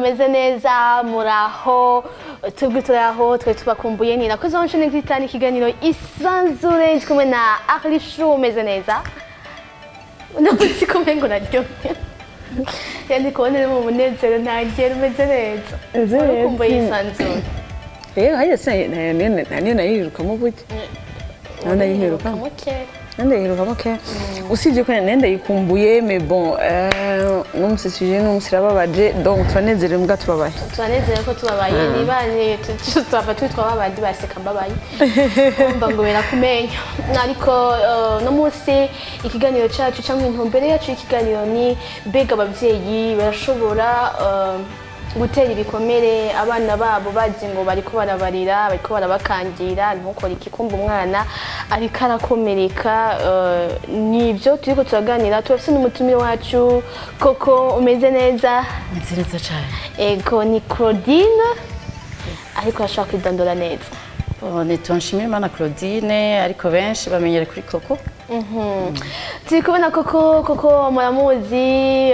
Mumeze neza? Muraho? Tubwi turaho, twe tubakumbuye. Ni nakoze wacu nkitana ikiganiro Isanzure, ndi kumwe na Arlishu. Umeze neza? Uno munsi kumwe ngo naryohe, yani kubona uri mu munezero ntagera. Umeze neza? Meze neza. Ukumbuye Isanzure? Rero hajya niyo nayirukamo burya. Nayo ndayihirukamo. Kera. Ndayihirukamo kera, usibye ko nari ndayikumbuye, mais bon, n'umunsi sujet n'umunsi irababaje, donc turanezerewe mbwa tubabaye. Turanezerewe ko tubabaye, nibane tutava twitwa babandi baseka mbabaye, umva ngo birakumenya. Ariko no munsi ikiganiro cyacu cyangwa intumbero yacu y'ikiganiro ni: mbega ababyeyi barashobora gutera ibikomere abana babo bazi ngo bariko barabarira, bariko barabakangira ntukore iki, kumva umwana ariko arakomereka? Nibyo turiko turaganira. Turafise n'umutumire wacu. Koko umeze neza? Meze neza cyane. Ego, ni Claudine, ariko ashobora kwidondora neza. Bon, nitwa Nshimirimana Claudine, ariko benshi bamenyere kuri Koko. Turi kubona Koko. Koko muramuzi,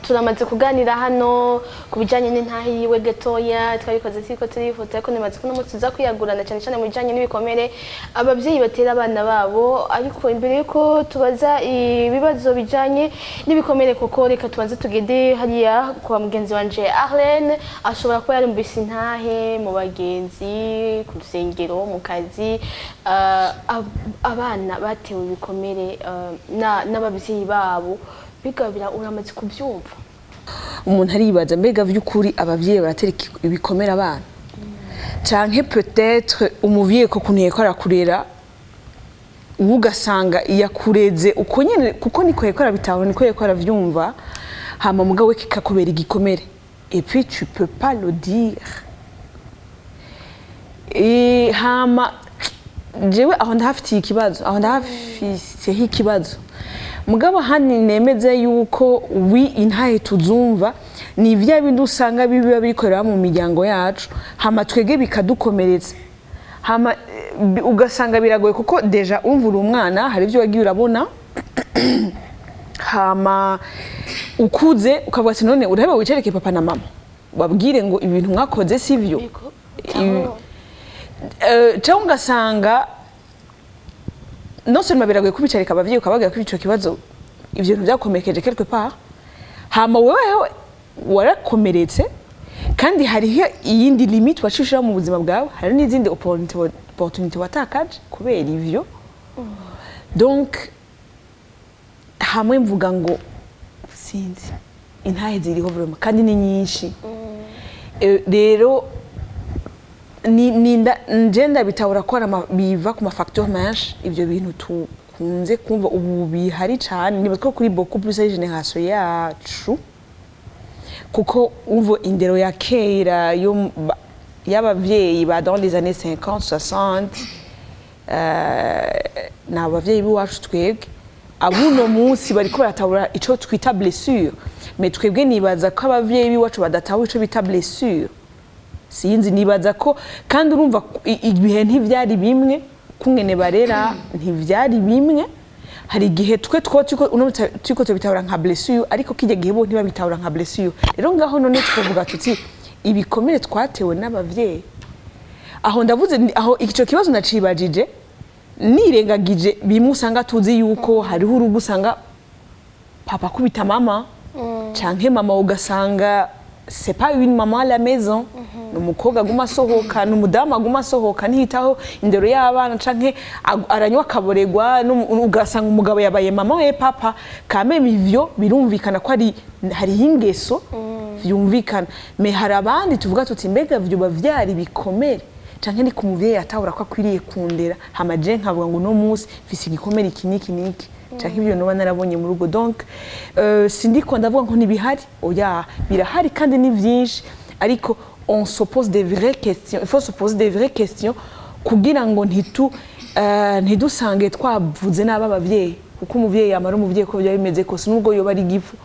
turamaze kuganira hano ku bijyanye n'intahe yiwe gatoya twabikoze turiko turifuza, ariko nimaze ko uno tuza kwiyagurana cyane cyane mu bijyanye n'ibikomere ababyeyi batera abana babo. Ariko imbere yuko tubaza ibibazo bijyanye n'ibikomere koko, reka tubanze tugende hariya kwa mugenzi wanje Arlene. Ashobora kuba yarumvise intahe mu bagenzi, ku rusengero, mu kazi, abana batewe ibikomere n'ababyeyi babo. Bigabira, uramaze kubyumva? Umuntu aribaza: mbega by'ukuri abavyeyi baratera ibikomere abana, canke peut-être umuvyeyi ko kuntu yariko arakurera, ubu ugasanga yakureze uko nyene kuko niko yariko arabitahura, niko yariko aravyumva, hama mugabo we kikakubera igikomere et puis tu peux pas le dire? Et hama jewe aho ndahafitiye ikibazo, aho ndahafiseho ikibazo. Mugabo hani nemeze yuko wi intahe tuzumva ni vya bindi usanga biba bikorera mu miryango yacu, hama twege bikadukomeretsa, hama ugasanga biragoye kuko déjà umva uri umwana, hari ibyo wagiye urabona, hama ukuze ukavuga ati: "None uraheba wicareke papa na mama babwire ngo ibintu mwakoze sivyo?" Cyangwa ugasanga non seulement biragoye kubicarika abavyeyi ukababwira ko ico kibazo, ivyo bintu byakomerekeje quelque part, hama wewe warakomeretse, kandi hariho iyindi limite waciye ushira mu buzima bwawe, hari n'izindi opportunité watakaje kubera ivyo. Donc hamwe mvuga ngo sinzi, intahe ziriho vraiment kandi ni nyinshi. Rero ni nje ndabitahura ko hari biva ku ma facteur menshi. Ibyo bintu tukunze kumva ubu bihari cyane, niba ko kuri beaucoup plus ari génération yacu, kuko umva indero ya kera yo y'abavyeyi ba dans les années 50, 60, ni abavyeyi b'iwacu. Twebwe abuno munsi bariko baratahura ico twita blessure, mais twebwe nibaza ko abavyeyi b'iwacu badatahura ico bita blessure. Sinzi, nibaza ko kandi urumva ibihe ntivyari bimwe, kungene barera ntivyari bimwe. Hari igihe twe two turiko uno turiko tubitahura nka blessure, ariko kijya gihe bo ntibabitahura nka blessure. Rero ngaho none twavuga tuti ibikomere twatewe n'abavyeyi, aho ndavuze aho ico kibazo nacibajije nirengagije bimwe usanga tuzi yuko hariho urugo usanga papa akubita mama, canke mama ugasanga c'est pas une maman à la maison, ni umukobwa aguma asohoka, ni umudamu aguma asohoka, ntiyitaho indero y'abana, canke aranywa akaboregwa, ugasanga umugabo yabaye mama we papa kameme. Ivyo birumvikana ko ari hariho ingeso vyumvikana, mais hari abandi tuvuga tuti: mbega vyoba vyari bikomere, canke ni ku muvyeyi atahura ko akwiriye kundera? Hama je nkavuga ngo uno munsi mfise igikomere iki n'iki n'iki, canke ibyo noba narabonye mu rugo. Donc sindiko ndavuga ngo ntibihari, oya, birahari kandi ni vyinshi, ariko on se pose des vraies questions, il faut se poser des vraies questions kugira ngo ntidusange twavuze nabi abavyeyi, kuko umuvyeyi yamara umuvyeyi ko byaba bimeze kose, nubwo yoba ari igifu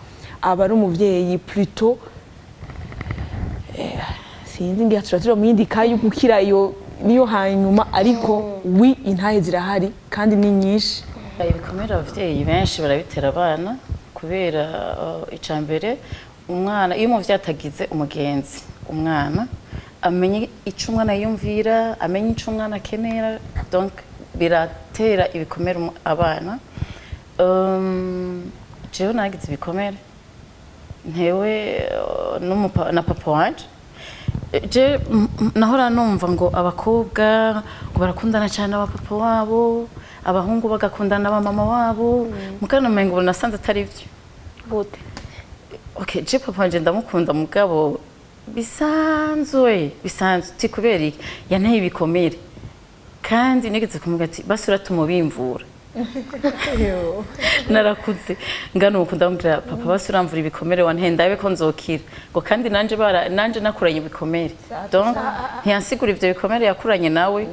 aba ari umuvyeyi. Plutôt sinzi, ngira tuba turi mu yindi kayi yo gukira iyo niyo hanyuma, ariko wi intahe zirahari kandi ni nyinshi. Ibikomere abavyeyi benshi barabitera abana kubera icya mbere Umwana, iyo umuvyeyi atagize umugenzi, umwana amenye ico umwana yiyumvira, amenye ico umwana akenera, donc biratera ibikomere abana. Jewe nagize ibikomere ntewe na papa wanje. Je nahora numva ngo abakobwa ngo barakundana cyane n'abapapa wabo, abahungu bagakundana n'abamama wabo, mugabo umengo ubu nasanze atari byo. Gute? Okay, je papa wanje ndamukunda, mugabo bisanzwe bisanzwe. Ti kubera iki? Yanteye ibikomere, kandi nigeze kumubwira ati: "Basi uratuma ubimvura." Narakuze ngana ubu, ndamubwira: "Papa, basi uramvura ibikomere wanteye, ndabe ko nzokira." Ngo kandi nanje bara nanje nakuranye ibikomere, donc ntiyansigura ivyo bikomere yakuranye nawe.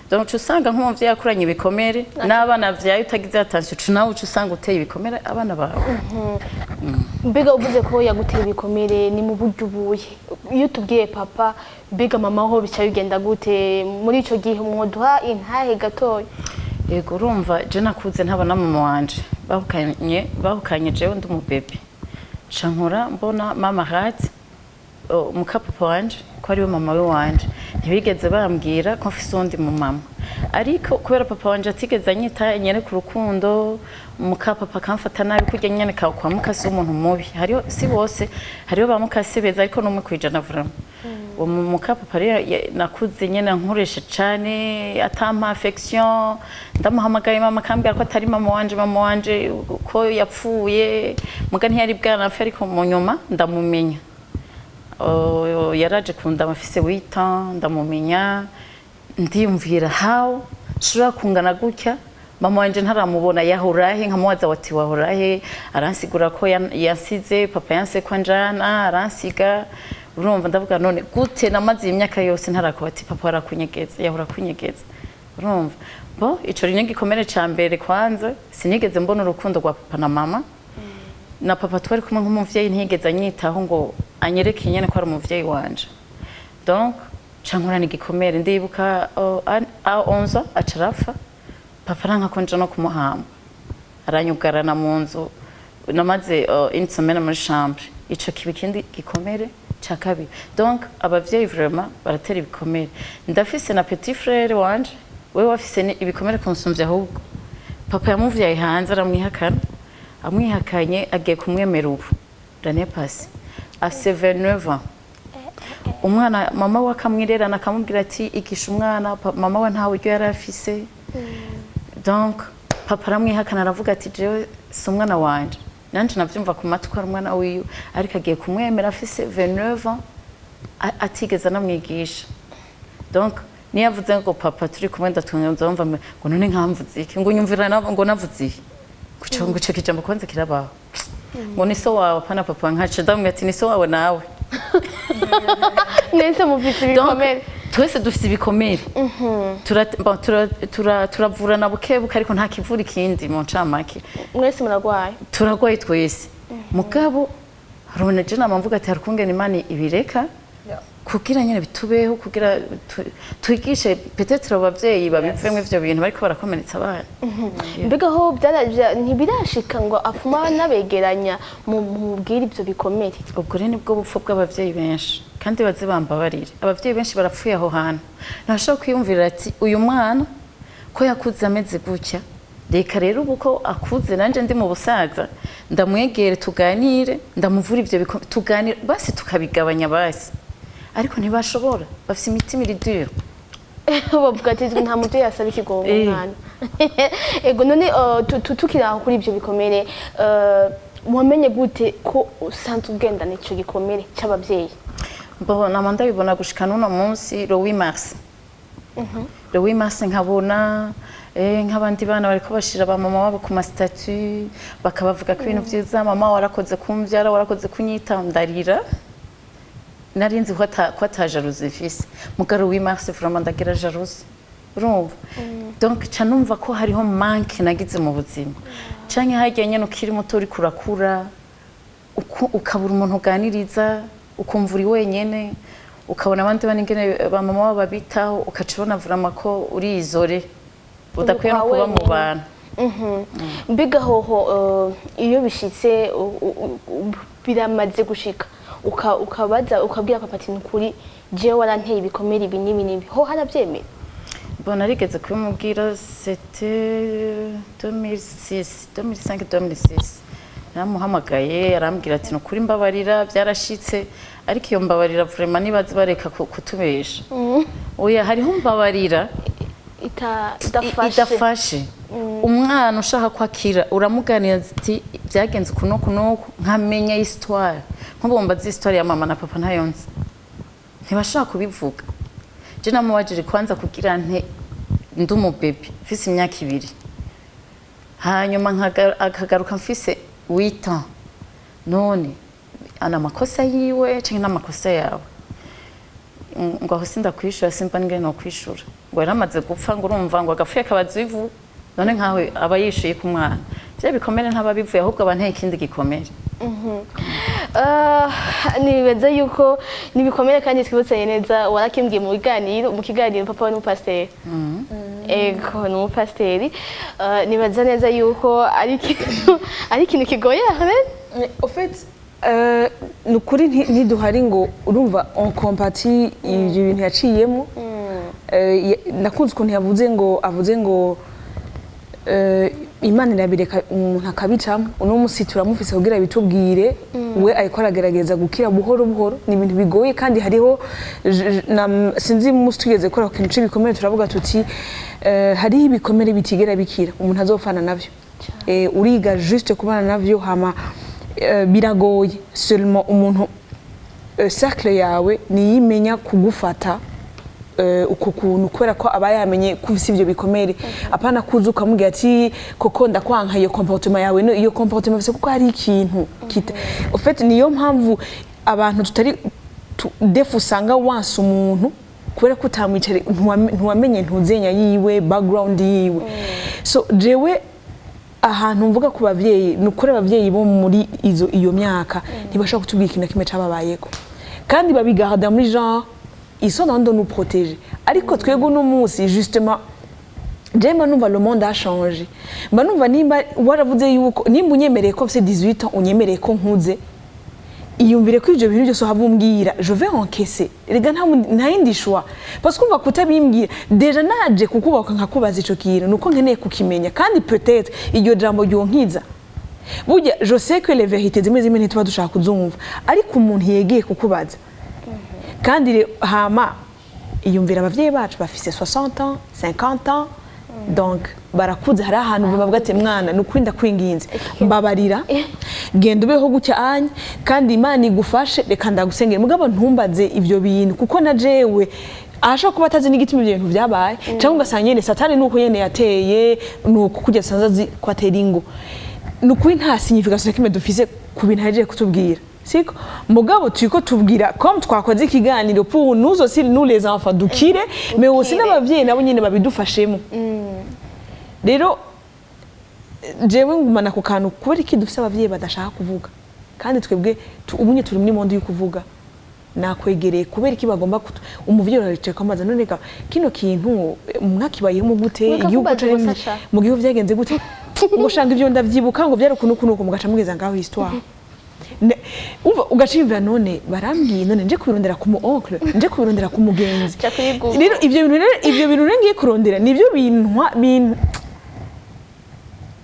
Donc uca usanga nk'umuvyeyi yakuranye ibikomere n'abana vyaye, utagize attention, uca nawe uca usanga uteye ibikomere abana bawe. Mbega uvuze ko yaguteye ibikomere, ni mu buryo ubuye? Iyo tubwiye papa, mbega mama ho bica bigenda gute muri ico gihe? Mwoduha intahe gatoya? Yego, urumva je nakuze ntabona mama wanje. Bahukanye jewe ndi umubebe, nca nkura mbona mama hati mukapapa wanje ko ariwe mama we wanje. Ntibigeze bambwira ko mfise uwundi mu mama, ariko kubera papa wanje atigeze anyita nyereka urukundo, mukapapa akamfata nabi kurya nyene kwa mukase w'umuntu mubi. Hariho, si bose, hariho ba mukase beza, ariko n'umwe kwijana vraiment. Uwo mukapapa rero nakuze nyene nkoresha cane, atampa affection. Ndamuhamagaye mama, akambwira ko atari mama wanje, mama wanje ko yapfuye. Muga ntiyari bwanapfe, ariko mu nyuma ndamumenya. Oh, yaraje kundama afise 8 ans, ndamumenya. Ndiyumvira how nshobora kungana gutya mama wanje ntaramubona, yahorahe? Nkamubaza wati: "Wahorahe?" Aransigura ko yansize, papa yanse ko anjana, aransiga. Urumva ndavuga: "None gute namaze iyi myaka yose ntarakuba?" Ati: "Papa arakunyegeza, yahora akunyegeza." Urumva bo ico ni gikomere ca mbere. Kwanza sinigeze mbona urukundo rwa papa na mama. Na papa twari kumwe nk'umuvyeyi, ntiyigeze anyitaho ngo anyereke nyene ko ari umuvyeyi wanje. Donc ca nkurana igikomere. Ndibuka à 11 ans aca arapfa. Papa aranka ko nja no kumuhamba, aranyugarana mu nzu. Namaze une semaine muri chambre. Ico kiba ikindi gikomere ca kabiri. Donc abavyeyi vraiment baratera ibikomere. Ndafise na petit frère wanje, wewe wafise ibikomere kunsumvya. Ahubwo papa yamuvyaye hanze, aramwihakana. Amwihakanye, agiye kumwemera ubu l'année passée, afise 29 ans. Umwana mama we akamwirerana, akamubwira ati: "Igisha umwana." Mama we nta buryo yari afise. Donc papa aramwihakana, aravuga ati: "Jewe si umwana wanje." Nanje navyumva ku matwi ko ari umwana wiwe, ariko agiye kumwemera afise 29 ans, atigeze anamwigisha. Donc niyo avuze ngo: "Papa, turi kumwe," ndatunze, wumva ngo: "None nkamvuze iki?" Ngo: "Nyumvira ngo navuze iki?" Kuco ngo ico kijambo kwanza kirabaho, ngo ni so wawe, apana papa. Nkaca ndamubwira ati: "Ni so wawe nawe." Mwese mufise Donc, ibikomere. Twese dufise ibikomere. Bon, turavurana buke buke, ariko nta kivura ikindi mu ncamake. Mwese muragwaye. Turagwaye twese, mugabo harubona je nama mvuga ati hari ukungene Imana ibireka kugira nyene bitubeho, kugira twigishe peut-être abo bavyeyi babivemwo ivyo bintu bariko barakomeretsa abana. Mbega ho ntibirashika ngo apfuma n'abegeranya mubwire ivyo bikomere? Ubwo rero nibwo bupfu bw'abavyeyi benshi, kandi baze bambabarire, abavyeyi benshi barapfuye aho hantu. Ntashobora kwiyumvira ati: "Uyu mwana ko yakuze ameze gutya, reka rero ubu ko akuze nanje ndi mu busaza, ndamwegere tuganire, ndamuvura ivyo bikomere, tuganire basi tukabigabanya basi." Ariko ntibashobora, bafise imitima iri dure. Bavuga ati nta muvyeyi asaba ikigongo umwana. Ego, none tukiri aho kuri ivyo bikomere, wamenye gute ko usanzwe ugendana ico gikomere c'abavyeyi? Bo nama ndabibona gushika n'uno munsi, le 8 mars, le 8 mars nkabona nk'abandi bana bariko bashira ba mama wabo ku ma statuts, bakabavuga ko ibintu vyiza: "Mama warakoze kumvyara, warakoze kunyita." Ndarira. Nari nzi ko ata jalousie mfise, mugabo 8 mars vraiment ndagira jalousie. Urumva, donc ca numva ko hariho manque nagize mu buzima, canke harya nyene ukiri muto uriko urakura, ukabura umuntu uganiriza, ukumva uri wenyene, ukabona abandi bana ingene ba mama wabo babitaho, ukaca ubona vraiment ko uri isolé, udakwiye no kwa kuba mu wenyene. bantu. Mbega hoho iyo bishitse Biramaze gushika ukabaza, ukabwira papa ati: "Nukuri jewe waranteye ibikomere ibi n'ibi n'ibi"? Ho harabyemera? Bon, narigeze kubimubwira, c'était 2006, 2005, 2006. Naramuhamagaye, arambwira ati: "Nukuri mbabarira, byarashitse." Ariko iyo mbabarira, vraiment, nibaze bareka kutubesha. Oya, hariho mbabarira idafashe. Idafashe. Umwana ushaka kwakira, uramuganira ati: "Byagenze uku n'uku n'uku," nkamenya histoire. Nk'ubu mbazi histoire ya mama na papa, ntayo nzi, ntibashaka kubivuga. Je namubajije kwanza kugira nte, ndi umubebe mfise imyaka 2, hanyuma akagaruka mfise 8 ans. None ana amakosa yiwe canke n'amakosa yawe? Ngo aho sindakwishura, simba ngene no kwishura, ngo yaramaze gupfa, ngo urumva ngo agapfuye kabaza ivu. None nkaho aba yishuye ku mwana, vya bikomere ntaba bivuye, ahubwo aba nteye ikindi gikomere. Nibaza yuko nibikomere, kandi twibutsanye neza, warakimbwiye mu kiganiro, papa we n'umupasiteri. Ego, ni umupasiteri. Nibaza neza yuko ari ikintu kigoye, Ahmed. Au fait, ni ukuri ntiduhari ngo urumva on compatit ibyo bintu yaciyemo. Nakunze ukuntu yavuze ngo, avuze ngo Imana irabireka umuntu akabicamo. Uno munsi turamufise kugira bitubwire. We ariko aragerageza gukira buhoro buhoro. Ni ibintu bigoye, kandi hariho sinzi umunsi tugeze gukora ku kintu c'ibikomere, turavuga tuti hariho ibikomere bitigera bikira, umuntu azopfana navyo. Uriga juste kubana navyo. Hama biragoye seulement umuntu, cercle yawe niyimenya kugufata uko kuntu, kubera ko aba yamenye ko ufise ivyo bikomere. Apana kuza ukamubwira ati: "Koko ndakwanka iyo comportement yawe." No, iyo comportement ifise kuko hari ikintu kita. En fait, niyo mpamvu abantu tutari des fois usanga wansa umuntu kubera ko utamwicare, ntiwamenye ntuzenya yiwe, background yiwe. So jewe ahantu mvuga ku bavyeyi, ni ukuri abavyeyi bo muri iyo myaka ntibashobora kutubwira ikintu na kimwe cababayeko, kandi babigarda muri genre ils sont en train de nous protéger. Ariko twebwe uno munsi, justement, je mba numva le monde a changé. Mba numva nimba waravuze yuko nimba unyemereye ko mfise 18 ans, unyemereye ko nkuze, iyumvire ko ivyo bintu byose uhava umbwira, je vais encaisser. Erega nta yindi choix, parce que umva kutabimbwira, déjà naje kukubaka nkakubaza ico kintu, nuko nkeneye kukimenya. Kandi peut-être iryo jambo ryonkiza. Burya je sais que les vérités zimwe zimwe ntituba dushaka kuzumva, ariko umuntu yegeye kukubaza kandi hama iyumvira abavyeyi bacu bafise 60 ans, 50 ans, donc barakuze. Hari ahantu bavuga ati: "Mwana, ni ukuri ndakwinginze, mbabarira, genda ubeho gutya anye, kandi Imana igufashe, reka ndagusengera, mugabo ntumbaze ibyo bintu," kuko na jewe ashobora kuba atazi n'igituma ibyo bintu byabaye, cyangwa ugasanga nyene Satani nuko nyene yateye, nuko kujya asanze azi ko atera ingo. Ni ukuri nta signification na kimwe dufise ku bintu ahejeje kutubwira, siko? Mugabo turiko tubwira comme twakoze ikiganiro pour nous aussi, nous les enfants, dukire, mais aussi n'abavyeyi nabo nyene babidufashemo. Rero jewe ngumana ku kantu: kubera iki dufise abavyeyi badashaka kuvuga, kandi twebwe ubunye turi muri monde yo kuvuga? Nakwegereye, kubera iki bagomba umuvyeyi aricaye kwamaza: "None ga kino kintu mwakibayemo gute?" Mureka Igihugu kubaza cari ubusa sha. mu gihugu vyagenze gute? Ngo shanga ivyo ndavyibuka, ngo vyari ukuntu ukuntu uku, mugaca mugeza ngaho histoire. Umva, ugaca wiyumvira: "None barambwiye, none nje kubirondera ku mu oncle, nje kubirondera ku mugenzi?" Ja kuri Google. Rero ivyo bintu rero ngiye kurondera, nivyo bintwa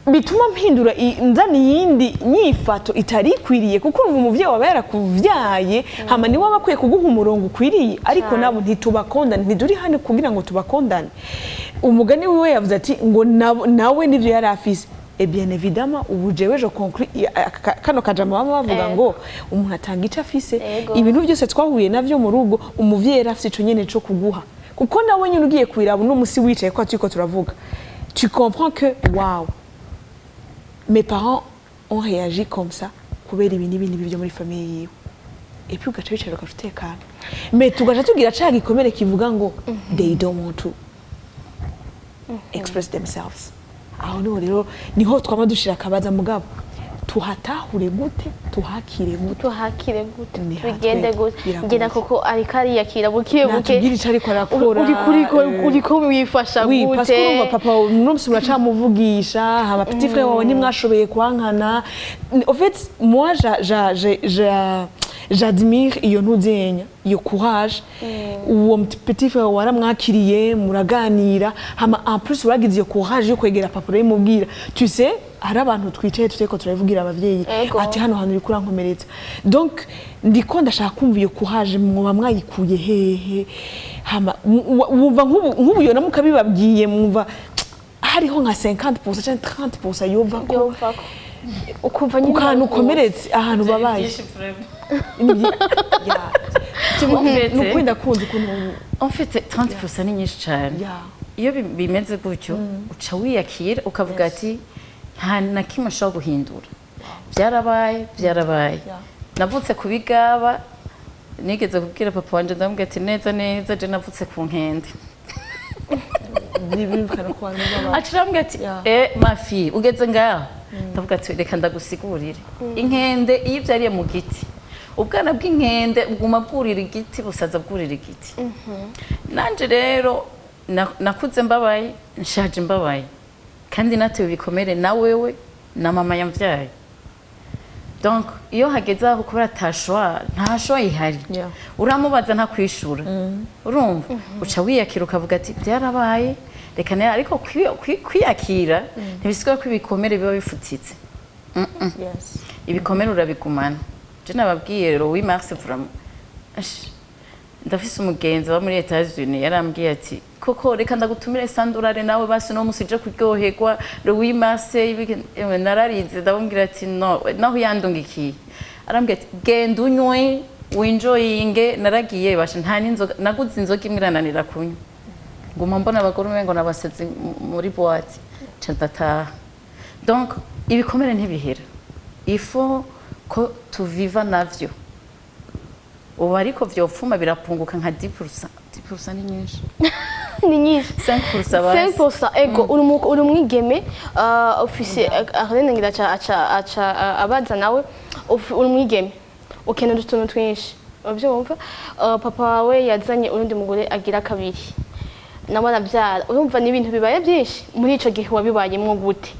bituma mpindura nzana iyindi nyifato itari ikwiriye, kuko urumva umuvyeyi waba yarakuvyaye, hama niwe aba akwiye kuguha umurongo ukwiriye. Ariko nabo ntitubakondane, ntituri hano kugira ngo tubakondane. Umugani wiwe yavuze ati ngo nawe nivyo yari afise. Et bien évidemment, ubu jewe je conclus kano kajambo bama bavuga ngo umuntu atanga ico afise. Ibintu byose twahuye navyo mu rugo, umuvyeyi yari afise ico nyene co kuguha, kuko nawe nyene ugiye kwiraba uno musi wicaye ko turiko turavuga, tu comprends que wow, mes parents ont réagi comme ça kubera ibi n'ibi n'ibi byo muri famille yiwe. Et puis ugaca wicara, ugaca utekana. Mais tugaca tugira ca gikomere kivuga ngo they don't want to express themselves. Aho niho rero niho twama dushira akabaza, mugabo Tuhatahure gute? Tuhakire gute? Tuhakire gute? Ni bigende hatwe, gute? biragoye. Ngira koko ariko ariyakira buke buke. Natubwire ico ariko arakora. Uriko uriko wifasha Oui, parce que urumva gute? papa wawe uno munsi muracamuvugisha, hama petit frère wawe ntimwashoboye kwankana. En fait, moi, j'admire iyo ntuzenya, iyo courage. Uwo petit frère waramwakiriye, muraganira, hama en plus uragize iyo courage yo kwegera papa urabimubwira. Tu sais, hari abantu twicaye turiko turabivugira abavyeyi ati hano hantu uriko urankomeretsa. Donc ndiko ndashaka kumva iyo courage mwoba mwayikuye hehe? Hama wumva nk'ubu yona mukabibabwiye, mwumva hariho nka 50% cyangwa 30% yumva ko Yumva ko ukumva nyine ku kantu ukomeretse, ahantu babaye. En fait, Ni ukuri, ndakunze ukuntu En fait, 30% ni nyinshi cyane. Iyo bimeze gutyo, uca wiyakira, ukavuga ati nta na kimwe nshobora guhindura, byarabaye, byarabaye. Navutse ku bigaba. Nigeze kubwira papa wanje, ndamubwira ati neza neza je navutse ku nkende. Ntibirukana ko abantu babaye. Aca arambwira ati eh ma fille, ugeze ngaho. Ndavuga ati reka ndagusigurire. Inkende iyo ivyariye mu giti, ubwana bw'inkende buguma bwurira igiti, busaza bwurira igiti. Nanje rero nakuze mbabaye, nshaje mbabaye, kandi natewe ibikomere na wewe na mama yamvyaye. Donc iyo hageze aho, kubera atashwa, nta choix ihari, uramubaza ntakwishura, urumva uca wiyakira, ukavuga ati byarabaye, reka nayo. Ariko kwiyakira ntibisigura ko ibikomere biba bifutitse. Ibikomere urabigumana. Je nababwiye rero, 8 mars vraiment. Ash, ndafise umugenzi wa muri Etats-Unis, yarambwiye ati koko reka ndagutumire sandurare nawe, basi no musi uje kuryoherwa le 8 mars. Ewe, nararize, ndamubwira ati no. Naho yandungikiye, arambwira ati genda unywe, winjoyinge. Naragiye, basha, nta n'inzoga naguze, inzoga imwe irananira kunywa, nguma mbona abagore umengo nabasetse muri boîte, nca ndataha. Donc ibikomere ntibihera, il faut ko tuviva navyo ubu, ariko vyopfuma birapunguka nka 10%. 10% ni nyinshi. Ni nyinshi. 5% basi. 5%, ego. Uri umwigeme, ufise Arlene, ngira aca abaza nawe. Uri umwigeme, ukenera utuntu twinshi, uravyumva? Papa wawe yazanye urundi mugore agira kabiri, nawe arabyara. Urumva ni ibintu bibaye byinshi. Muri ico gihe wabibayemwo gute?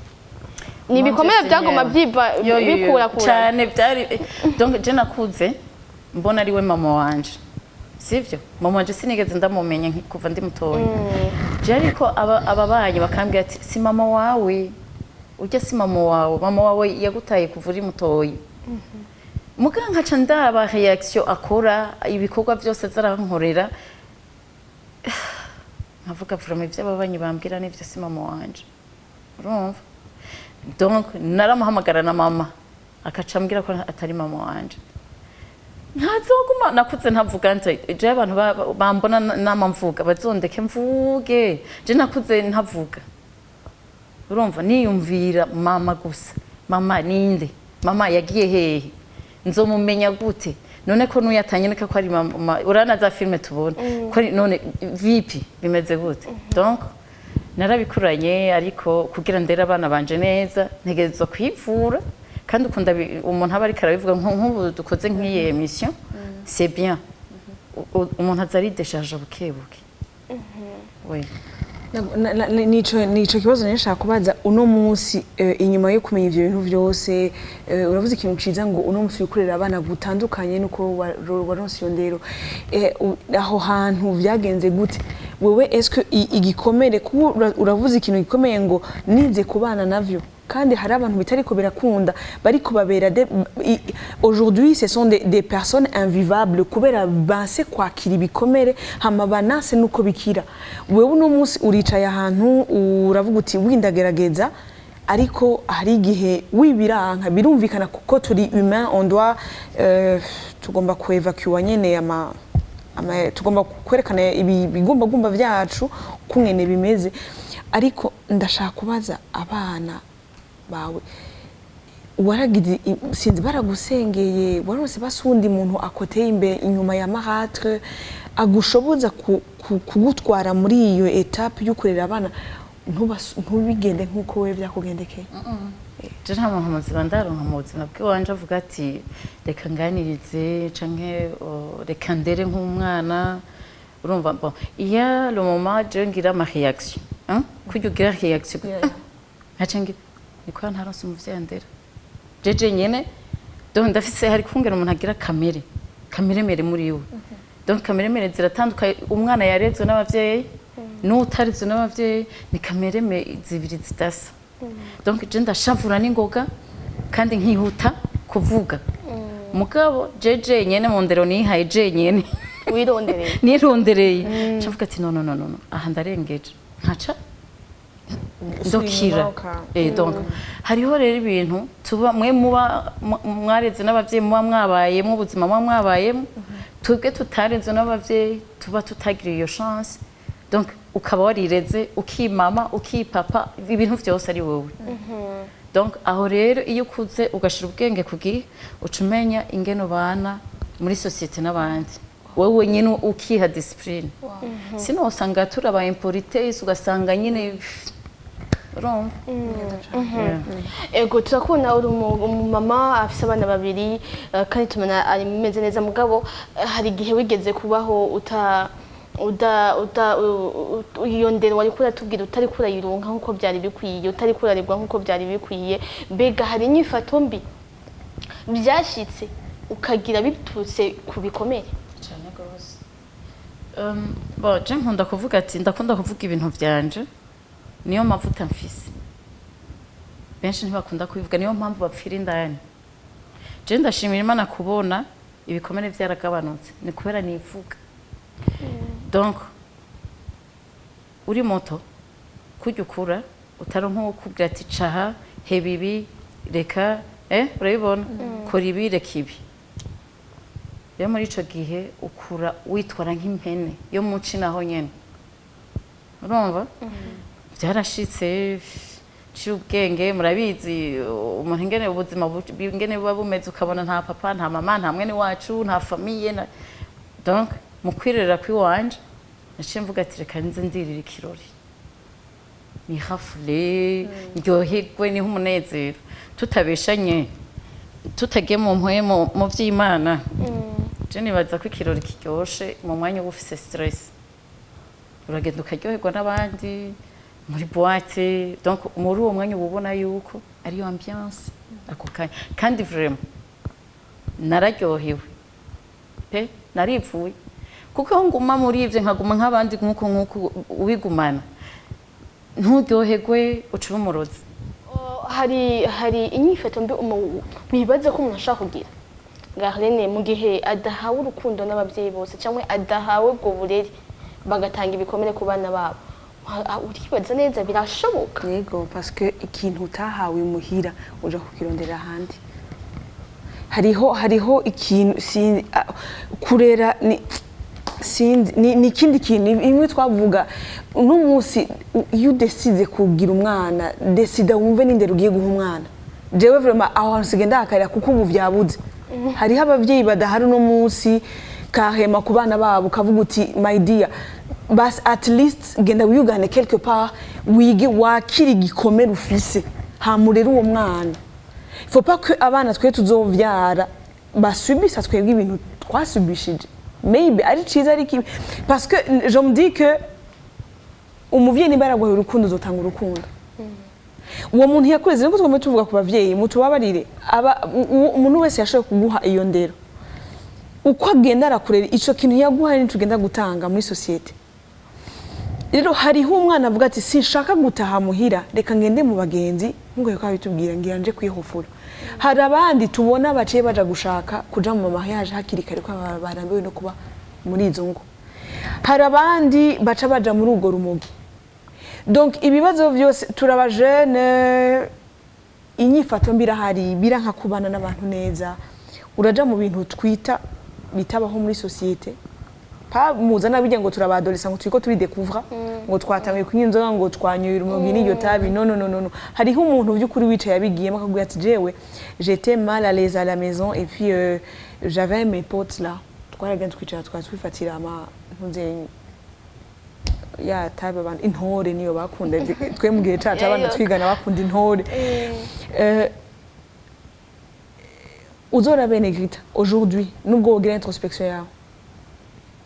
Ni ibikomere byaguma byiva Yo, yo, yo. bikurakura? Cyane, byari, donc je nakuze mbona ari we mama wanje, sivyo? Mama wanje sinigeze ndamumenya kuva ndi mutoya je, ariko ababanyi bakambwira ati si mama wawe urya, si mama wawe, mama wawe yagutaye kuva uri mutoya. Muga nkaca ndaba réaction akora, ibikorwa byose zarankorera, nkavuga vraiment ibyo ababanyi bambwira nivyo, si mama wanje. Urumva, donc naramuhamagara na mama, akaca ambwira ko atari mama wanje. Ntazoguma nakuze ntavuga nte je, abantu bambona nama mvuga bazondeke mvuge. Je nakuze ntavuga, urumva, niyumvira mama gusa. Mama ninde? Mama yagiye hehe? Nzomumenya gute? None ko nuyatanyereka ko ari mama? Urana za films tubona ko none vipi, bimeze gute? Donc narabikuranye, ariko kugira ndere abana banje neza ntegerezwa kwivura. Kandi ukunda umuntu aba ariko arabivuga, nk'ubu dukoze nk'iyi émission, c'est bien. Umuntu aza arideshaje buke buke. Oui. Nico kibazo nashaka kubaza uno munsi. Inyuma yo kumenya ivyo bintu vyose, uravuze ikintu ciza ngo uno munsi wikorera abana gutandukanye nuko waronse iyo ndero. Aho hantu vyagenze gute wewe? Est-ce que igikomere, kuba uravuze ikintu gikomeye ngo nize kubana navyo, kandi hari abantu bitariko birakunda, bariko babera aujourd'hui ce sont des personnes invivables kubera banse kwakira ibikomere, hama banase nuko bikira. Wewe uno munsi uricaye ahantu, uravuga uti windagerageza, ariko hari igihe wibiranka, birumvikana kuko turi humain, on doit tugomba kuevacuer nyene ama tugomba kwerekana ibi bigumbagumba vyacu kungene bimeze. Ariko ndashaka kubaza, abana bawe waragize sinzi baragusengeye, waronse basi uwundi muntu akoteye imbere inyuma ya marâtre agushoboza kugutwara muri iyo étape yo kurera abana? Ntubigende nk'uko we byakugendekeye. Je nta muntu muzima ndaronka mu buzima bw'iwanje avuga ati: "Reka nganirize," canke oh, "Reka ndere nk'umwana." Urumva, bon, il y a le moment je ngira ma réaction, hein, kurya ugira réaction, nkaca ngira niko ntaronse umuvyeyi andera jeje nyene. Donc ndafise, hari kungera umuntu agira kamere kamere mere muri we. Donc kamere mere ziratandukanye. Umwana yarezwe n'abavyeyi n'utarezwe n'abavyeyi ni kamere me zibiri zidasa. Donc je ndashavura n'ingoga kandi nkihuta kuvuga, mugabo jeje nyene mu ndero nihaye je nyene Wirondereye. Nirondereye, ncavuga ati: "No, no, no, no, no, aha ndarengeje," nkaca ndokira. Donc hariho rero ibintu tuba mwe muba mwareze n'abavyeyi, muba mwabayemo ubuzima muba mwabayemo, twebwe tutareze n'abavyeyi tuba tutagira iyo chance. Donc ukaba warireze, ukimama, ukipapa, ibintu vyose ari wowe. Donc aho rero iyo ukuze ugashira ubwenge ku gihe, uca umenya ingene ubana muri société n'abandi, wowe nyine ukiha discipline. Sino usanga turi aba impolitesse, ugasanga nyine urumva. Yeah. Ego, turakubona uri umumama afise abana babiri, kandi tubona ari meze neza, mugabo hari igihe wigeze kubaho uta uda uda u- u- iyo ndero wari kuratubwira utari kurayironka nk'uko byari bikwiye, utari kuraribwa nk'uko byari bikwiye. Mbega hari inyifato mbi byashitse ukagira biturutse ku bikomere? Cyane rwose. Bon, je nkunda kuvuga ati ndakunda kuvuga ibintu vyanje, niyo mavuta mfise. Benshi ntibakunda kubivuga, niyo mpamvu bapfira indani. Je ndashimira Imana kubona ibikomere vyaragabanutse, ni kubera nivuga. Donc uri muto kurya ukura utaronka uwo kubwira ati: "Caha, heba ibi, reka," urabibona, "kora ibi, reka ibi." Rero muri ico gihe ukura witwara nk'impene yo muci naho nyene. Urumva byarashitse ciye ubwenge, murabizi umuntu ingene ubuzima ingene buba bumeze, ukabona nta papa, nta mama, nta mwene wacu, nta famille donc mu kwirera kwiwanje naciye mvuga ati: "Reka nze ndirira ikirori, nihafure, ndyoherwe, niho umunezero." Tutabeshanye, tutagiye mu mpwemu mu vy'Imana, je nibaza ko ikirori kiryoshe mu mwanya uba ufise stress. Uragenda ukaryoherwa n'abandi muri boîte. Donc muri uwo mwanya uba ubona yuko ariyo ambiance ako kanya. Kandi vraiment nararyohewe pe, narivuye, kuko iyo nguma muri ivyo nkaguma nk'abandi nk'uko ubigumana nturyoherwe, uca uba umurozi. Oh, hari inyifato mbi wibaza ko umuntu ashobora kugira, Garlene, mu gihe adahawe urukundo n'ababyeyi bose cyangwa adahawe ubwo burere, bagatanga ibikomere ku bana babo? Uribaza neza birashoboka? Yego, parce que ikintu utahawe muhira uja kukirondera ahandi. Hariho ikintu kurera ni sinzi, ni ikindi kintu imwe twavuga uno munsi. Iyo udesize kugira umwana, desida wumve n'indero ugiye guha umwana. Jewe vraiment aho hantu sigenda ndahakarira, kuko ubu vyabuze. Hariho abavyeyi badahari uno munsi kahema ku bana babo, ukavuga uti: "My dear, bas at least genda wiyugane quelque part, wige wakira igikomere ufise, hamurere uwo mwana." Faut pas que abana twe tuzovyara basubisa twebwe ibintu twasubishije, maybe ari ciza ari kibi, parce que je me dis que umuvyeyi niba yaraguhaye urukundo, uzotanga urukundo. Uwo muntu yakureze, niko tugomba tuvuga ku bavyeyi, mutubabarire, aba umuntu wese yashoboye kuguha iyo ndero, uko agenda arakurera, ico kintu yaguhaye nico ugenda gutanga muri société. Rero hariho umwana avuga ati: "Sinshaka gutaha muhira, reka ngende mu bagenzi," nkuko yuko bitubwira, ngira nje kwihofura. Hari abandi tubona baciye baja gushaka kuja mu mariage hakiri kare ko barambiwe no kuba muri izo ngo. Hari abandi baca baja muri urwo rumogi. Donc ibibazo byose turaba jeune, inyifato mbi irahari, biranka kubana n'abantu neza, uraja mu bintu twita bitabaho muri société. Pa muzana bijya ngo turabadolesa, ngo turiko turidekuvra, ngo twatanguye kunywa inzoga, ngo twanyoye urumogi n'iryo tabi. No, no, no, no, no. Hariho umuntu by'ukuri wicaye abigiyemo akakubwira ati: "Jewe j'étais mal à l'aise à la maison et puis j'avais mes potes là, twaragenda twicara, twari twifatira ama ntuze." ya tabe abantu intore niyo bakunda, twe mu gihe cacu abana Yayo. twigana bakunda intore. Uzora bene Grita aujourd'hui, nubwo wogira introspection yawe,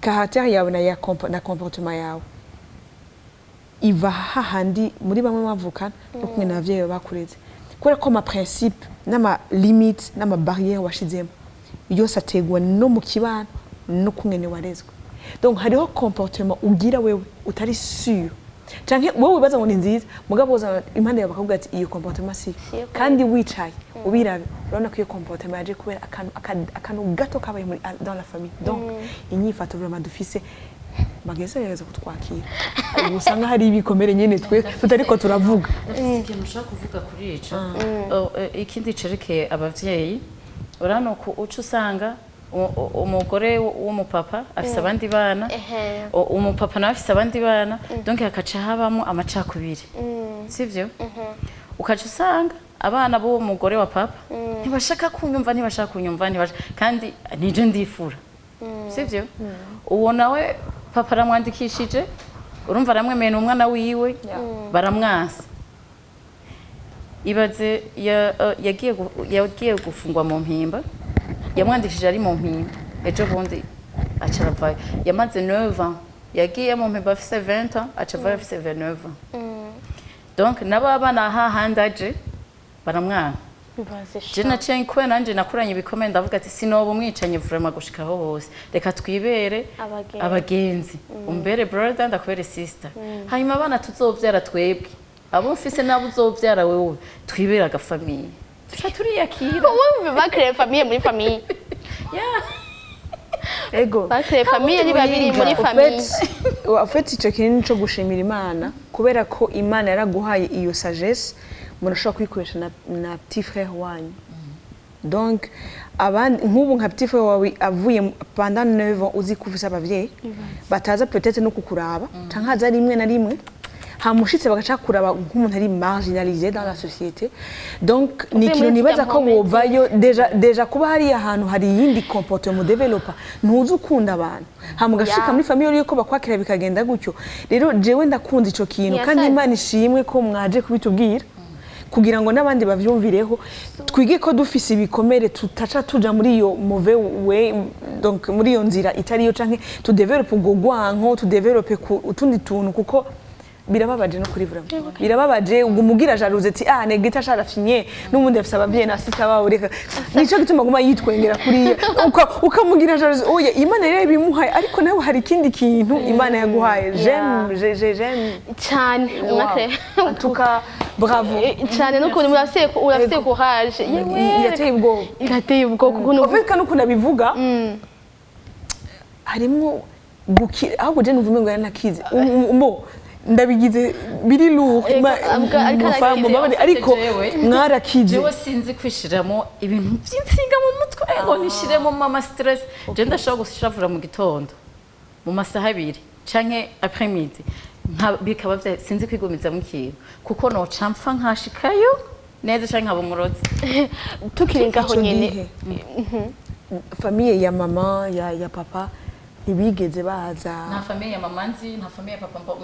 caractère yawe na comportement yawe iva hahandi muri bamwe bavukana no kumwe n'abavyeyi bakureze, kubera ko ama principe n'ama limite n'ama barrière washizemo yose ategwa no mu kibano no kumwene warezwe. Donc hariho comportement ugira wewe utari sûr, canke wowe wibaza ngo ni nziza, mugabo woza impande yawe bakavuga ati iyo comportement si Siyo. Kandi wicaye ubirabe, urabona ko iyo comportement yaje kubera akantu gato kabaye muri dans la famille. Donc inyifato vraiment dufise, bagerageza kutwakira. Hari usanga hari ibikomere nyene twe tutariko turavuga. Ndafise ikintu ushaka kuvuga kuri ico. Oh, ikindi cerekeye abavyeyi, urabona ko uca usanga umugore w'umupapa afise abandi bana, umupapa nawe afise abandi bana, donc hakaca habamo amacakubiri, sivyo? Ukaca usanga abana b'uwo mugore wa papa ntibashaka kunyumva, ntibashaka kunyumva, ntibashaka, kandi nije ndifura, sivyo? Uwo nawe papa aramwandikishije, urumva aramwemeye, ni umwana wiwe, baramwansa. Ibaze yagiye gufungwa mu Mpimba, yamwandikishije ari mu Mpimba, ejo bundi aca aravayo. Yamaze 9 ans, yagiye mu Mpimba afise 20 ans, aca avayo afise 29 ans. Donc nabo abana hahandi aje baramwanka. Bibaze. Je naciye, kubera nanje nakuranye ibikomere, ndavuga ati sinoba umwicanyi vraiment gushikaho hose, reka twibere abagenzi. Abagenzi, umbere brother, ndakubere sister, hanyuma abana tuzovyara twebwe, abo mfise n'abo uzovyara wewe, twibere agafamille, tuca turiyakira. Wowe bakireye famille muri famille. Yeah. Ego. Bakireye famille ni babiri muri famille. En fait, icyo kintu ni cyo gushimira Imana, kubera ko Imana yaraguhaye iyo sagesse, murashobora kuyikoresha na petit frère wanyu. Donc abandi nk'ubu nka petit frère wawe avuye pendant 9 ans, uzi ko ufise abavyeyi bataza peut-être no kukuraba, canke haza rimwe na rimwe, hamushitse bagaca kuraba nk'umuntu ari marginalisé dans la société. Donc ni Uvuye ikintu muri nibaza zirya ko mpome. wovayo déjà kuba hariya ahantu hari iyindi comportement developa, ntuzi ukunda abantu, hama ugashika muri famille yuko bakwakira bikagenda gutyo. Rero jewe ndakunda ico kintu kandi Ntiyasaze. Imana ishimwe ko mwaje kubitubwira kugira ngo n'abandi bavyumvireho, twige ko dufise ibikomere tutaca tuja muri iyo mauvais way, donc muri iyo nzira itariyo, canke tudevelope ubwo rwanko, tudevelope utundi tuntu, kuko birababaje no kuri vraiment birababaje. Ubwo umugira jalousie ati ah, Negrita sharafinye n'ubundi afise abavyeyi na sita babo, reka nico gituma aguma yitwengera kuriya. Ukamugira jalousie. Oya, Imana rero ibimuhaye, ariko nawe hari ikindi kintu Imana yaguhaye. J'aime, j'aime. Cyane. Wow. En tout cas, bravo. Cyane, n'ukuntu urafise courage, yewe. Irateye ubwoba. Irateye ubwoba kuko En fait, kandi ukuntu abivuga harimwo gukira, ahubwo je numva umengo yaranakize. Mo ndabigize biri lourd. Ego, ariko arakize. Ariko Jewe. mwarakize. Jewe sinzi kwishiramo ibintu by'insinga mu mutwe ngo nishiremo mama stress. Je ndashobora gushavura mu gitondo mu masaha 2 canke après midi, bikaba sinzi kwigumizamo ikintu, kuko noca mpfa nkashikayo neza canke nkaba umurozi. Tukiri ngaho Ico nyene. gihe, famille ya mama, ya papa ntibigeze baza? Nta famille ya mama nzi, nta famille ya papa.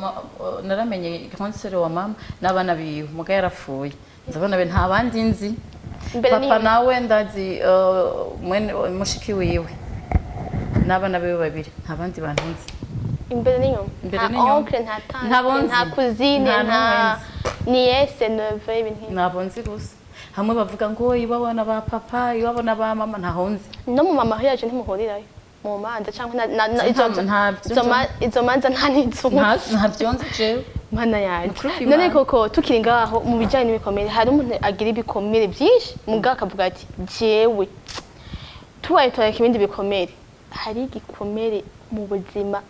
Naramenye grande sœur wa mama n'abana biwe, muga yarapfuye, nzi abana be, nta bandi nzi. Imbere Papa n'inyuma. nawe ndazi mwene mushiki wiwe n'abana biwe babiri, nta bandi bantu nzi. Imbere n'inyuma. Imbere Nta n'inyuma. oncle, nta tante, Ntabo nzi. nta cousine, Nta nta n'umwe. nièce, neveu, ibintu nk'ibyo. Ntabwo nzi gusa hamwe bavuga ngo iwabo na ba papa, iwabo na ba mama, ntaho nzi. No mu mariage ntimuhurirayo mu manza cyangwa Ntabyo. Izo manza nta n'izo. Ntabyo nzi jewe. Mana yanjye. Nukuri kw'Imana. None koko tukiri ngaho mu bijyanye n'ibikomere, hari umuntu agira ibikomere byinshi mugabo akavuga ati jewe tubaye turareka ibindi bikomere, hari igikomere mu buzima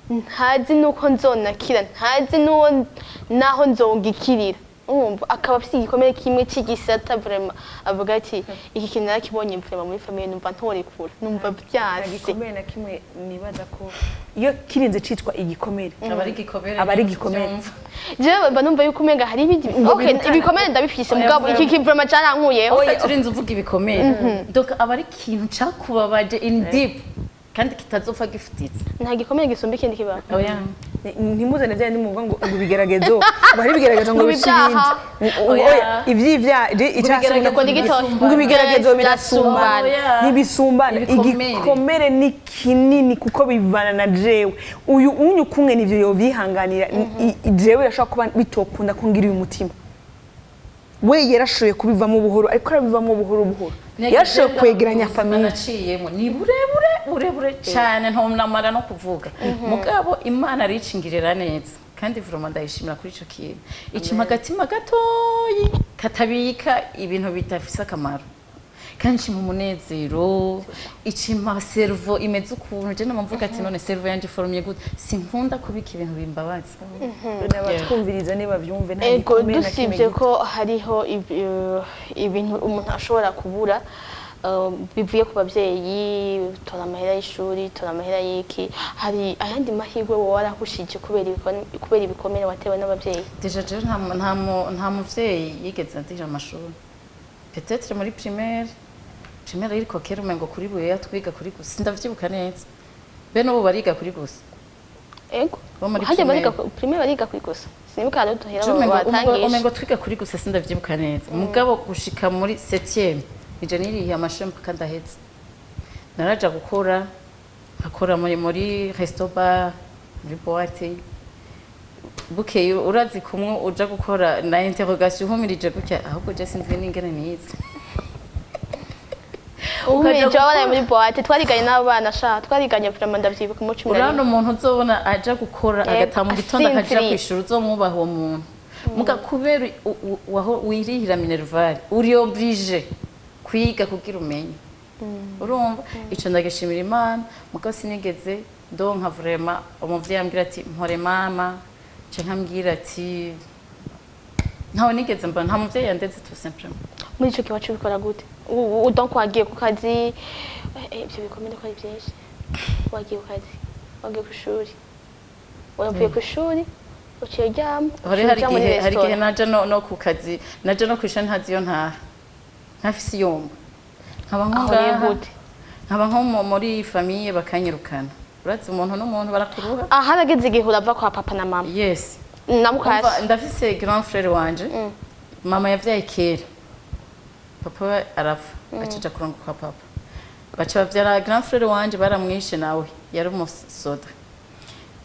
ntazi nuko nzonakira, ntazi n'uwo naho nzongikirira. Urumva akaba afite igikomere kimwe cy'igisata, vraiment avuga ati iki kintu narakibonye vraiment muri famille, numva ntorekura, numva byanse. Igikomere na kimwe nibaza ko iyo kirinze citwa igikomere aba ari igikomere. Aba ari igikomere. Vyumva. Jewe mba numva yuko umenga hari ibindi, okay, birutana. ibikomere ndabifise, Oya, mugabo iki vraiment cyarankuyeho. Oya, turinze uvuga ibikomere, donc aba ari ikintu cakubabaje in deep. Kandi kitazopfa gifutitse. Nta gikomere gisumba ikindi kibaho. Oya. Ntimuzane bya bindi muvuga ngo ibigeragezo, ngo hari ibigeragezo ngo Ngo bice ibindi. ibyaha. Oya. Oya, ivy'ivyaha ibigeragezo Ngo ni gito. ngo ibigeragezo birasumbana. Oya. Ntibisumbana. Ibikomere. Igikomere ni kinini kuko bivana na jewe uyu unyu kumwe nivyo yovyihanganira. Jewe birashobora kuba bitokunda ko ngira uyu mutima. We yarashoboye kubivamo buhoro, ariko arabivamo buhoro buhoro, yarashoboye kwegeranya famille. Naciyemo ni burebure burebure cyane, ntunamara no kuvuga. Mugabo Imana aricingirira neza, kandi vraiment ndayishimira kuri ico kintu. Ikima agatima gatoyi katabika ibintu bidafise akamaro, kandi ikima umunezero, ikima cerveau imeze ukuntu. Je nama mvuga ati: "None cerveau yanje formye gute?" Sinkunda kubika ibintu bimbabaza. N'abatwumviriza niba byumve, nta Ego. gikomere na kimwe Dusibye gito. ko hariho ibintu umuntu ashobora kubura bivuye ku babyeyi, tora amahera y'ishuri, tora amahera y'iki, hari ayandi mahirwe wowe warahushije kubera ibikomere watewe n'ababyeyi? Déjà jewe nta muvyeyi yigeze andihira amashuri. Peut-être muri primaire, ariko kera umengo kuri buye twiga kuri gusa, sindavyibuka neza. Be n'ubu bariga kuri gusa? Ego. Bo muri Harya bariga primaire. Primaire bariga kuri gusa, sinibuka hariho duhera Je batangisha. Umengo twiga kuri gusa, sindavyibuka neza. Mugabo gushika muri 7e nije nirihiye amashuri mpaka ndahetse. Naraja gukora, nkakora muri resto bar, muri boîte. Bukeye urazi kumwe uja gukora na interrogation uhumirije gutya, ahubwo je sinzi n'ingene nize. Uhumirije. Ukaja Wabaraye muri boîte, twariganye n'abana sha, twariganye vraiment, ndavyibuka mu 11. Urabona umuntu uzobona aja gukora, Yego, agataha mu gitondo akaja asinziriye. kwishura, uzomwubaha uwo muntu. Muga kubera waho wirihira minerval, uri obligé kwiga kugira umenye. Urumva ico ndagishimira Imana. Muga sinigeze ndonka vraiment umuvyeyi ambwira ati: "Mpore mama", canke ambwira ati, ntawe nigeze mbona, nta muvyeyi yandeze, tout simplement. Muri ico gihe wacu ubikora gute? Donc wagiye ku kazi, ivyo bikomere ko ari byinshi, wagiye ku kazi, wagiye ku ishuri, uravuye ku ishuri, uciye uryama, Hari uciye hari uja muri igihe hari igihe restaurant. naja no ku kazi, naja no kwishuri ntazi iyo ntaha, ntafise iyomba, nkaba nko Aho rero ngaha gute? Nkaba nko muri famille bakanyirukana. Urazi umuntu n'umuntu barakuruha. Ah, harageze igihe urava kwa papa na mama? Yes. Na mukasi? Umva, ndafise grand frère wanje mama yavyaye kera, papa we arapfa, acaja kurongo kwa papa, baca bavyara grand frère wanje, baramwishe, nawe yari umusoda,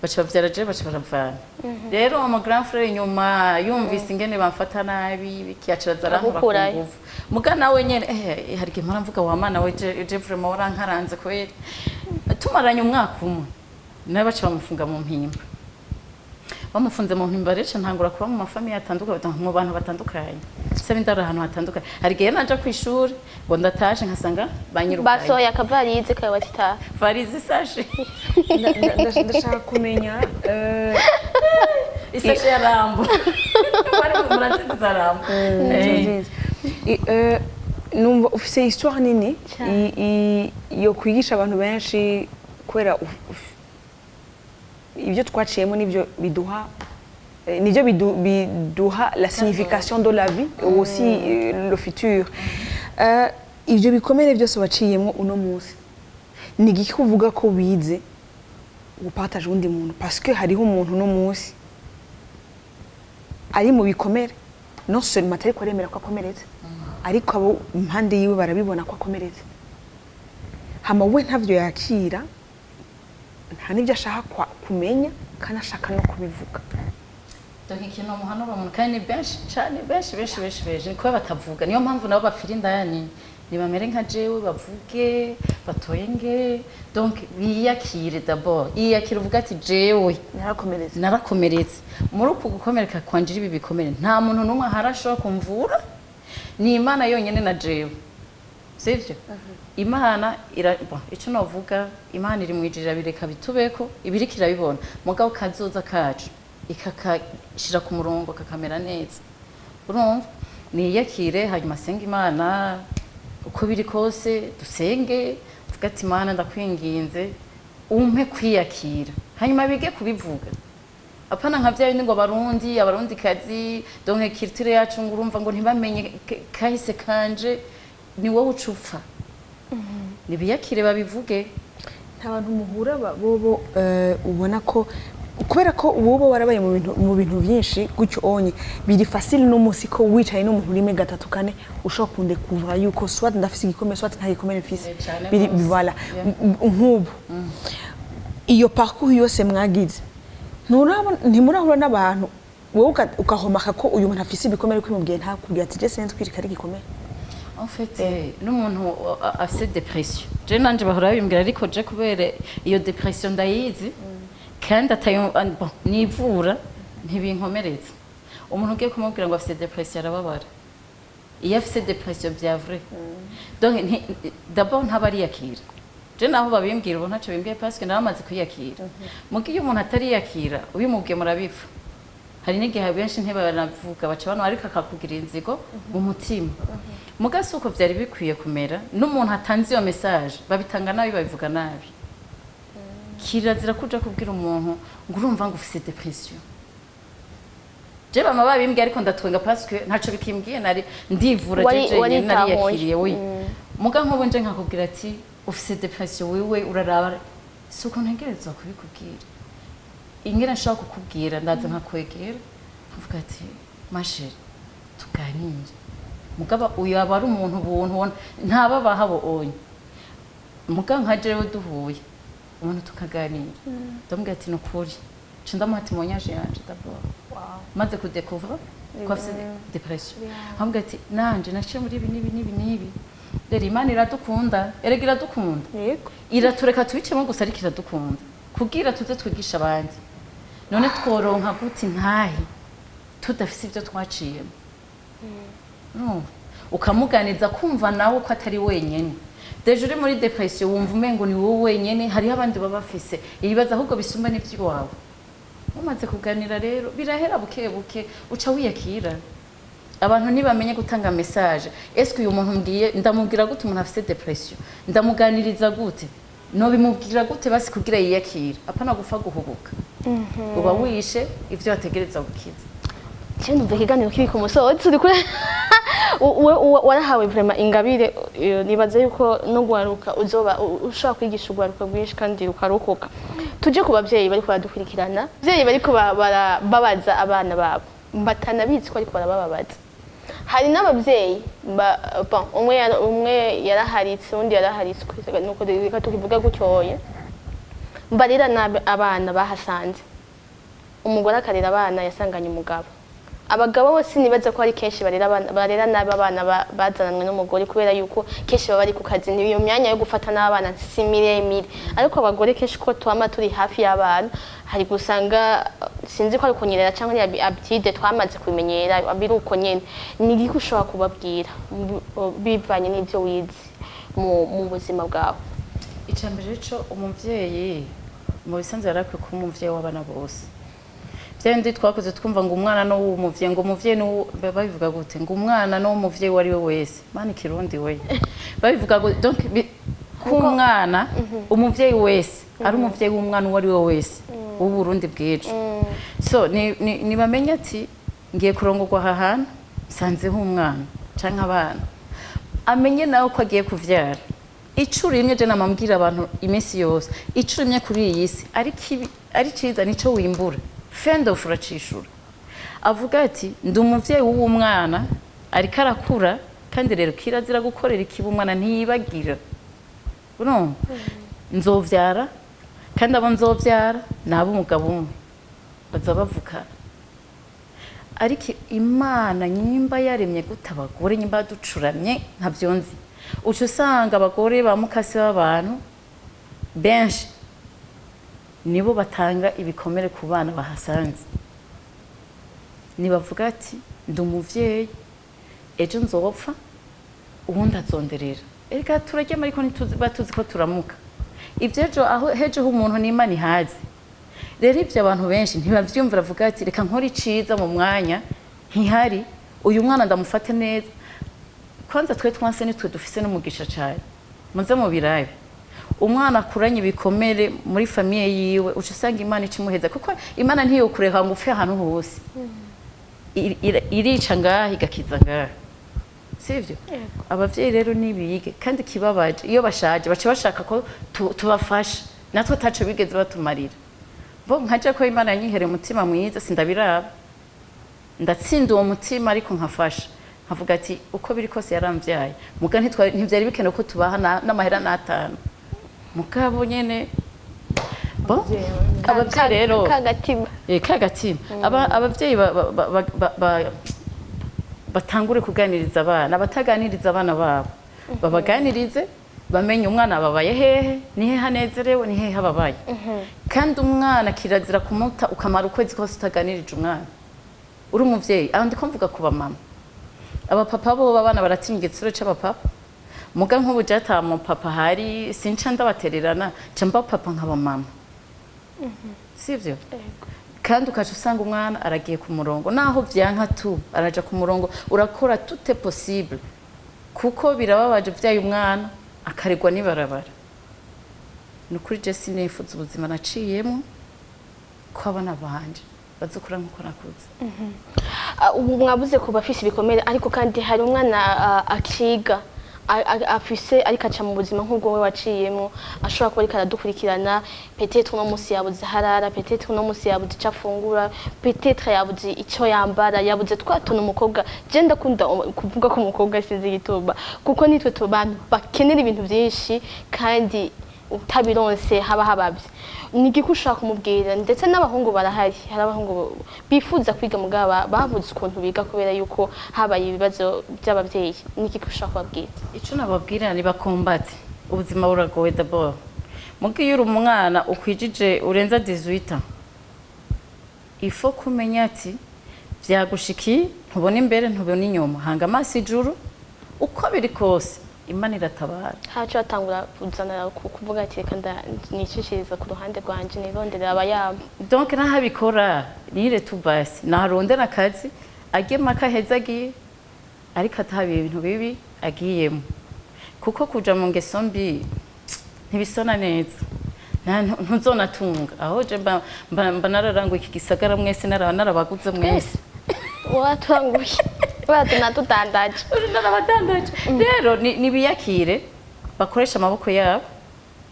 baca bavyara je, baca baravana. Rero uwo grand frère nyuma yumvise ingene bamfata nabi biki, aca araza arankura ku Agukurayo. nguvu. Muga nawe nyene hari igihe mpora mvuga: "Wa mana we, je vraiment warankaranze kweri." Tumaranye umwaka umwe nawe baca bamufunga mu Mpimba. Bamufunze mu Mpimba rero nca ntangura kuba mu ma familles atandukanye, mu bantu batandukanye, saba indaro ahantu hatandukanye. Hari igihe naja kw'ishuri ngo ndatashe, nkasanga banyirukanye. Basohoye akavarize kawe batitaha. Varize, isashe. Ndashaka kumenya Isashe ya Rambo. Murazizi za Rambo. Nziza. Numva ufise histoire nini Cyane. yo kwigisha abantu benshi, kubera ibyo twaciyemo nibyo biduha nibyo biduha la signification de la vie et aussi le futur. Ibyo bikomere byose waciyemo, uno munsi ni igiki uvuga ko wize gupartage uwundi muntu? Parce que hariho umuntu uno munsi ari mu bikomere, non seulement atariko aremera ko akomeretse, ariko abo impande yiwe barabibona ko akomeretse, hama we ntavyo yakira, nta n'ibyo ashaka kumenya, kandi ashaka no kubivuga. Donc ikintu muhanura umuntu, kandi ni benshi cyane, benshi benshi benshi benshi, ni kuba batavuga. Niyo mpamvu nabo bapfira indani. Nibamere nka jewe, bavuge, batoyenge, donc biyakire d'abord. Iyakire, uvuga ati: "Jewe narakomeretse." Narakomeretse. Muri uku gukomereka kwanje, ibi bikomere, nta muntu n'umwe ahari ashobora kumvura, ni Imana yonyine na jewe, sivyo? Imana ira, bon, ico novuga, Imana iri mwijuru, irabireka bitubeko, ibiriko irabibona, mugabo kazoza kacu ikakashira ku murongo kakamera neza. Urumva, niyakire, hanyuma senge Imana uko biri kose, dusenge, tuvuge ati: "Imana, ndakwinginze umpe kwiyakira", hanyuma bige kubivuga. Apana nka bya bindi ngo Abarundi, Abarundi kazi, donc culture yacu, ngo urumva ngo ntibamenye kahise kanje, ni wowe ucupfa. Nibiyakire, babivuge. Nta bantu muhura bobo ubona ko kubera ko ubu warabaye mu bintu byinshi gutyo onye biri facile no munsi ko wicaye n'umuntu rimwe, gatatu, kane, ushobora kundekuvura yuko soit ndafise igikomere, soit nta gikomere mfise. Cane biri gose. Voilà. Nk'ubu iyo parcours yose mwagize, ntimurahura n'abantu wowe ukahomaka ko uyu muntu afise ibikomere, ko imubwiye ntakubwira ati: "Je sinzi kwirika ari igikomere"? En fait, n'umuntu afise dépression, je nanje bahora babimbwira, ariko je kubera iyo dépression ndayizi kandi atayo bon, nivura ntibinkomeretsa. Umuntu ugiye kumubwira ngo afise dépression arababara iyo afise dépression vya vrai. Donc d'abord ntaba ariyakira. Je naho babimbwira ubu ntaco bimbwiye parce que naramaze kwiyakira. Muga iyo umuntu atariyakira, ubimubwiye murabipfa. Hari n'igihe benshi ntibanavuga, baca bano, ariko akakugira inzigo mu mutima. Muga si uko vyari bikwiye kumera. N'umuntu atanze iyo message, babitanga nabi, babivuga nabi. Kirazira kuja kubwira umuntu ngo urumva ngo ufise dépression. Je bama babimbwiye, ariko ndatwenga parce que ntaco bikimbwiye, nari ndivura. Je jenyine Waritahuye. Nariyakiriye, oui. Muga nk'ubu nje nkakubwira ati ufise dépression wewe, uraraba si uko ntegerezwa kubikubwira. Ingene nshobora kukubwira, ndaza nkakwegera nkavuga ati: "Ma chérie, tuganire." Mugaba uyu aba ari umuntu ubuntu ubona ntaba bahabo onye. Muga nka jewe duhuye umuntu tukaganira, ndamubwira ati: "Ni ukuri", nca ndamuha témoignage yanje d'abord maze kudécouvra ko afise dépression, nkamubwira ati: "Nanje naciye muri ibi n'ibi n'ibi n'ibi. Rero Imana iradukunda, erega iradukunda." Iratureka tubicemo gusa, ariko iradukunda kugira tuze twigisha abandi. None tworonka gute ntahe tudafise ibyo twaciyemo? Urumva, ukamuganiza kumva nawe ko atari wenyene. Déjà uri muri dépression wumva umengo ni wowe wenyene, hariho abandi baba bafise ibibazo ahubwo bisumba n'ivy'iwawe. Mumaze kuganira rero birahera buke buke, uca wiyakira. Abantu ntibamenye gutanga message. Est-ce uyu muntu mbwiye, ndamubwira gute? Umuntu afise dépression ndamuganiriza gute? Nobimubwira gute basi kugira yiyakire? Apana gupfa guhubuka, uba wishe ivyo wategereza gukiza. Cyane, ndumva ikiganiro kiri ku musozi. Uri kure, warahawe vraiment ingabire. Nibaza yuko no gwaruka uzoba ushobora kwigisha urwaruka rwinshi kandi rukarokoka. Tuje ku bavyeyi bariko baradukurikirana, abavyeyi bariko barababaza abana babo batanabizi ko ariko barabababaza. Hari n'abavyeyi bon, umwe yaraharitse, uwundi yaraharitswe, nuko reka tukivuga gutyoye, barera nabi abana bahasanze. Umugore akarera abana yasanganye umugabo. Abagabo bose nibaza ko ari kenshi barera abana, barera nabi abana bazananwe n'umugore, kubera yuko kenshi baba bari ku kazi, ni iyo myanya yo gufata n'abana si miremire. Ariko abagore kenshi ko twama turi hafi y'abana, hari gusanga sinzi ko ari kunyerera cyangwa ari habitude twamaze kubimenyera, biri uko nyene. Ni igiki ushobora kubabwira bivanye n'ivyo wize mu buzima bwawe? Icambere co umuvyeyi mu bisanzwe yarakwiye kuba umuvyeyi w'abana bose. Vyandi twakoze twumva ngo umwana no w'umuvyeyi, ngo umuvyeyi no babivuga gute, ngo umwana no w'umuvyeyi uwo ari we wese. Mani kirundi we babivuga gute? Donc k'umwana, umuvyeyi wese ari umuvyeyi w'umwana uwo ari we wese w'Uburundi bw'ejo. So nibamenye ati ngiye kurongorwa aha hantu nsanzeho umwana canke abana, amenye nawe ko agiye kuvyara. Ico urimye, je namambwira abantu iminsi yose, ico urimye kuri iyi si ari kibi ari ciza nico wimbura, fin of uracishura. Avuga ati ndi umuvyeyi w'uwo mwana ariko arakura, kandi rero kirazira gukorera ikibi umwana, ntiyibagira. Urumva, nzovyara, kandi abo nzovyara ni ab'umugabo umwe baza bavukana. Ariko Imana nyimba yaremye gute abagore, nyimba ducuramye ntavyo nzi, uca usanga abagore ba mukase b'abantu benshi nibo batanga ibikomere ku bana bahasanze. Nibavuga ati ndi umuvyeyi, ejo nzopfa uwundi azonderera. Erega turaryama ariko ntituzi tuzi ko turamuka. Ivyo ejo aho hejo h'umuntu n'Imana ihazi. Rero ivyo abantu benshi ntibavyumva. Bavuga ati reka nkore iciza mu mwanya ntihari, uyu mwana ndamufate neza. Kwanza twe twanse nitwe dufise n'umugisha cane. Muze mu birabe umwana akuranye ibikomere muri famille yiwe, uca usanga Imana ikimuheza, kuko Imana ntiyokureka ngo upfe ahantu hose. Irica ngaha igakiza ngaha, sivyo? Abavyeyi rero nibige. Kandi kibabaje, iyo bashaje baca bashaka ko tubafasha. Natwe ataco bigeze batumarira. Bo nkaja ko Imana yanyihereye umutima mwiza, sindabiraba, ndatsinda uwo mutima, ariko nkafasha, nkavuga ati uko biri kose yaramvyaye, muga ntivyari bikenewe ko tubaha n'amahera n'atanu, mugabo nyene bo abavyeyi rero Kagatima. Kagatima. Abavyeyi batangure kuganiriza abana. Abataganiriza abana babo babaganirize, bamenye umwana ababaye hehe, ni hehe anezerewe, ni hehe ababaye. Kandi umwana kirazira kumuta ukamara ukwezi kose utaganirije umwana uri umuvyeyi. Aho ndiko mvuga ku bamama. Abapapa bo abana baratinya igitsure c'abapapa, muga nk'ubu jata mu papa hari sinca ndabatererana, nca mba papa nkaba mama, sivyo? Kandi ukaca usanga umwana aragiye ku murongo, naho vyanka tu araja ku murongo. Urakora tout est possible, kuko birababaje uvyaye umwana akaregwa n'ibarabara. Ni ukuri je sinifuza ubuzima naciyemo ko abana banje bazokura nkuko nakuze. Ubu mwabuze ku bafise ibikomere, ariko kandi hari umwana akiga afise, ariko aca mu buzima nk'ubwo we waciyemo, ashobora kuba ariko aradukurikirana. Peut-être uno munsi yabuze harara, peut-être uno munsi yabuze icyo afungura, peut-être yabuze icyo yambara, yabuze twa tuntu. Umukobwa, je ndakunda kuvuga ko umukobwa, sinzi igituma, kuko nitwe bantu bakenera ibintu byinshi, kandi utabironse haba habavye. Ni igiki ushaka kumubwira? Ndetse n'abahungu barahari, hari abahungu bifuza kwiga mugabo babuze ukuntu biga kubera yuko habaye ibibazo by'ababyeyi. Ni igiki ushaka kubabwira? Ico nababwira ni bakombate, ubuzima buragoye d'abord. Muga iyo uri umwana ukwijije, urenza 18 ans, il faut kumenya ati vyagushikiye, ntubona imbere, ntubona inyuma, hanga amaso ijuru, uko biri kose Imana iratabara. Haco batangura kuzana kuvuga ati reka nicishiriza ku ruhande rwanje, nirondera abayabo. Donc naho abikora nire tubasi, naharondera akazi, ajye maka heza agiye, ariko atahabiye ibintu bibi agiyemo, kuko kuja mu ngeso mbi ntibisona neza. Ntuzonatunga. Aho je mba nararanguye iki gisagara mwese, narabaguze mwese. Waturanguye, tunatudandaje. Narabadandaje. Rero nibiyakire, bakoresha amaboko yabo,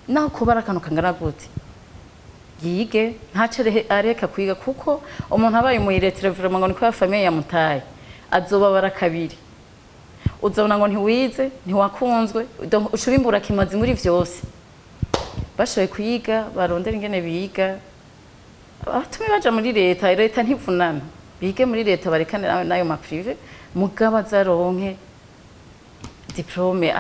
naho kuba ari akantu kangana gute, yige, ntace areka kwiga, kuko umuntu abaye umu illettré vraiment ngo niko ya famille yamutaye, azobabara kabiri. Uzabona ngo ntiwize, ntiwakunzwe, donc uca ubimbura kimazi muri vyose. Bashoboye kuyiga, barondera ingene biga, batume baja muri leta. Leta ntivunana, bige muri leta, barekane n'ayo ma privé, mugabo azaronke diplôme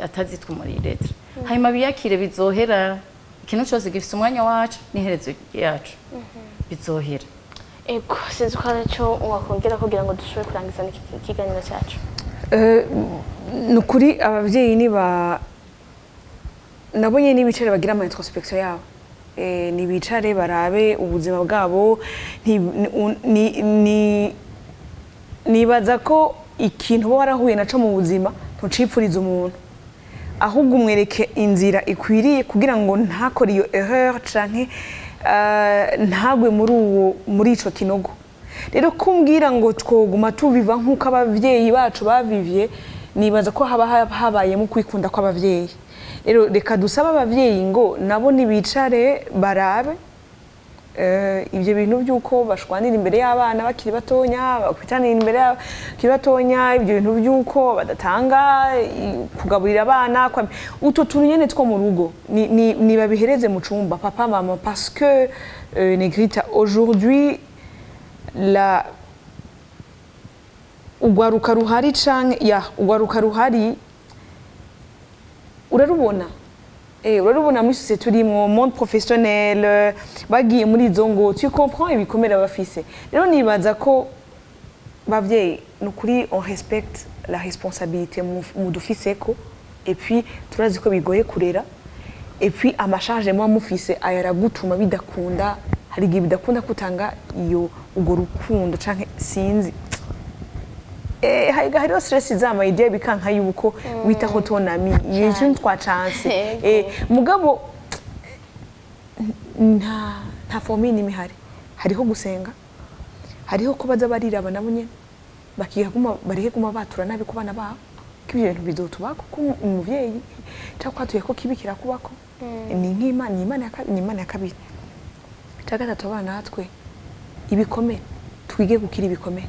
atazitwa muri leta. Hanyuma biyakire, bizohera. Ikintu cyose gifise umwanya wacu n'iherezo ryacu, bizohera. Ego, sinzi ko hari icyo wakongera kugira ngo dushobore kurangiza iki kiganiro cyacu. Ni ukuri ababyeyi niba nabo nyine nibicare bagira ama introspection yabo. Nibicare barabe ubuzima bwabo. Nibaza ko ikintu uba warahuye naco mu buzima ntucipfuriza umuntu, ahubwo umwereke inzira ikwiriye kugira ngo ntakore iyo erreur canke ntagwe muri ico kinogo. Rero kumbwira ngo twoguma tubiva nk'uko abavyeyi bacu bavivye, nibaza ko haba habayemo kwikunda kw'abavyeyi. Rero reka dusabe abavyeyi ngo nabo nibicare barabe ibyo bintu by'uko bashwanira imbere y'abana bakiri batonya, bakwitanira imbere y'abana bakiri batonya, ibyo bintu by'uko badatanga kugaburira abana, utwo tuntu nyene two mu rugo ni babihereze mu cumba, papa, mama, parce que Negrita, aujourd'hui la ugwaruka ruhari canke ya ugwaruka ruhari urarubona, urarubona muri société turimwo, monde professionnel, bagiye muri izo ngo tu comprends ibikomere bafise. Rero nibaza ko bavyeyi, ni ukuri on respecte la responsabilité mudufiseko, et puis turazi ko bigoye kurera, et puis ama charges muba mufise ayaragutuma bidakunda. Hari igihe bidakunda kutanga iyo urwo rukundo canke sinzi. Hariho stress zama idea bikanka yuko witaho ton ami iyo kintu twacanse. Yego. Mugabo nta formule n'imwe ihari. Hariho gusenga, hariho ko baza bariraba nabo nyene, bakiga kuma bareke kuma batura nabi ku bana babo, ko ibyo bintu bizotubako, ko umuvyeyi cyangwa kwatuye ko kibi kirakubako. Ni nk'Imana, ni Imana ya kabiri, ni Imana ya kabiri. Icya gatatu, abana natwe ibikomere, twige gukira ibikomere.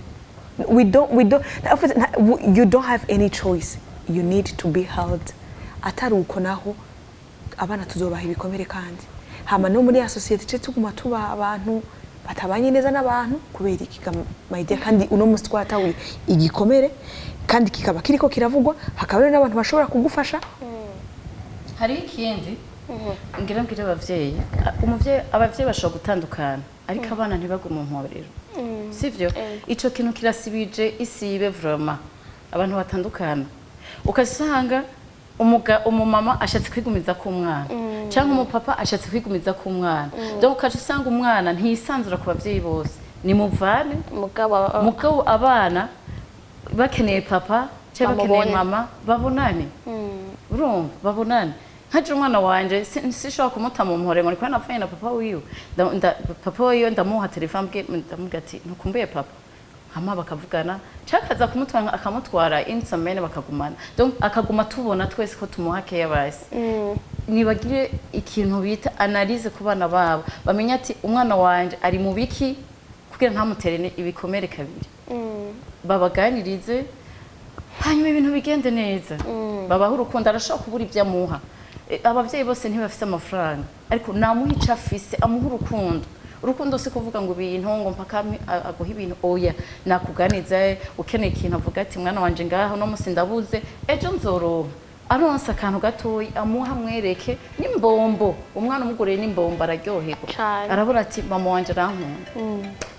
We don't en fait, you don't have any choice, you need to be held. Atari uko naho abana tuzobaha ibikomere, kandi hama no muri ya société ce tuguma tuba abantu batabanye neza n'abantu. Kubera iki ga, my dear? Kandi uno munsi twatahuye igikomere, kandi kikaba kiriko kiravugwa, hakaba hariho n'abantu bashobora kugufasha. Hariho ikindi ngira mbwire abavyeyi. Umuvyeyi, abavyeyi bashobora gutandukana, ariko abana ntibagwe mu mporero, sivyo? Ico kintu kirasibije isibe vraiment. Abantu batandukana, ugasanga umumama ashatse kwigumiza ku mwana, cyangwa umupapa ashatse kwigumiza ku mwana, donc ukaca usanga umwana ntiyisanzura ku bavyeyi bose. Nimuvane. Mugabo mugabo abana bakeneye papa cyangwa bakeneye bamubone. mama, babonane. Urumva, babonane. Nkaje umwana wanje sinshobora kumuta mu mpore ngo nikuba napfanye na papa wiwe. Papa wiwe ndamuha telefone, ndamubwira ati: "Ntukumbuye papa?" Hama bakavugana, cyangwa akaza kumutwara, akamutwara une semaine, bakagumana. Donc akaguma tubona twese ko tumuha keya. Basi nibagire ikintu bita analyse ku bana babo, bamenye ati umwana wanje ari mu biki, kugira ntamutere ibikomere kabiri. Babaganirize, hanyuma ibintu bigende neza, babahe urukundo. Arashobora kubura ibyo amuha. Abavyeyi bose ntibafise amafaranga, ariko namuha ico afise, amuha urukundo. Urukundo si kuvuga ngo ibintu, ngo mpaka aguhe ibintu, oya. Nakuganiza, ukeneye ikintu, avuga ati: "Mwana wanje, ngaho no musi ndabuze, ejo nzoronka." Aronse akantu gatoyi amuha, amwereke n'imbombo. Umwana umuguriye n'imbombo araryoherwa. Cane. Arabona ati: "Mama wanje arankunda."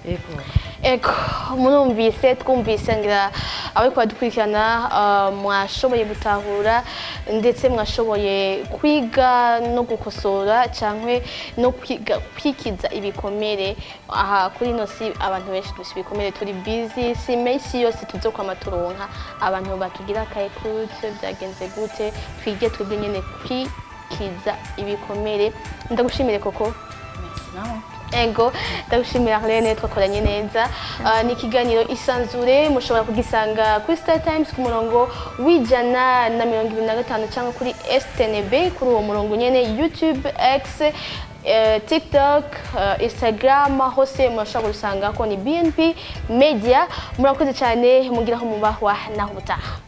Yego. Ego, murumvise, twumvise, ngira abariko badukurikirana mwashoboye gutahura, ndetse mwashoboye kwiga no gukosora cyangwa no kwiga kwikiza ibikomere. Aha kuri ino si abantu benshi dufise ibikomere, turi busy, si minsi yose tuzokwama turonka abantu batugira aka écoute. Byagenze gute? Twige twebwe nyene kwikiza ibikomere. Ndagushimire koko. Nawe. Ego, ndagushimira Arlene, twakoranye neza. Ni ikiganiro Isanzure, mushobora kugisanga kuri Star Times ku murongo w'125, cyangwa kuri STNB kuri uwo murongo nyene, YouTube, X, TikTok, Instagram, hose murashobora gusanga ko ni BNP Media. Murakoze cyane, mugira aho mubahwa, naho ubutaha.